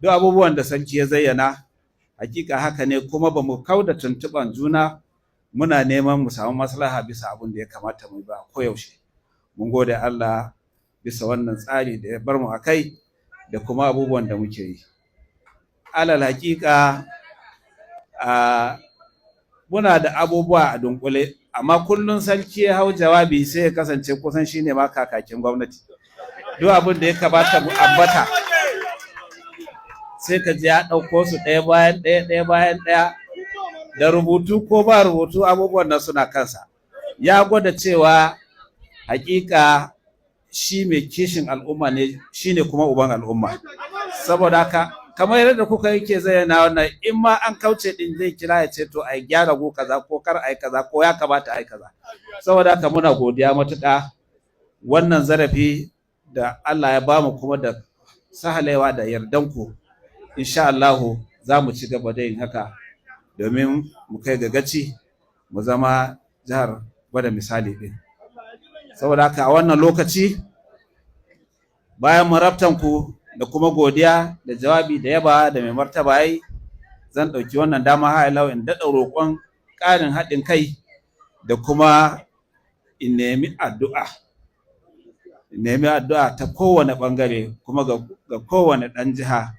Duk abubuwan da sarki ya zayyana, hakika haka ne, kuma ba mu kau da tuntuɓan juna muna neman mu samu maslaha bisa abin da ya kamata mu ba koyaushe. Mun gode Allah bisa wannan tsari da ya bar mu a kai da kuma abubuwan da muke yi. Alal hakika a muna da abubuwa a dunkule, amma kullum sarki ya hau jawabi sai ya kasance kusan shine ma kakakin gwamnati. Duk abin da ya kamata mu ambata, sai ka ji ya ɗauko su ɗaya bayan ɗaya, ɗaya bayan ɗaya, da rubutu ko ba rubutu, abubuwan nan suna kansa. Ya gwada cewa hakika shi mai kishin al'umma ne, shine kuma uban al'umma. Saboda haka, kamar yadda kuka yake zayyana wannan, in ma an kauce din, zai kira ya ce to ai gyara go kaza, ko kar ai kaza, ko ya kamata ai kaza. Saboda haka muna godiya matuƙa wannan zarafi da Allah ya bamu, kuma da sahalewa da yardanku, insha Allahu za mu ci gaba da yin haka domin mu kai ga gaci, mu zama jihar gwada misali din. Saboda haka, a wannan lokaci, bayan marabtanku da kuma godiya da jawabi da yaba da mai martaba yi, zan ɗauki wannan dama har ila in daɗa roƙon ƙarin haɗin kai da kuma in nemi addu'a ta kowane ɓangare, kuma ga kowane ɗan jiha.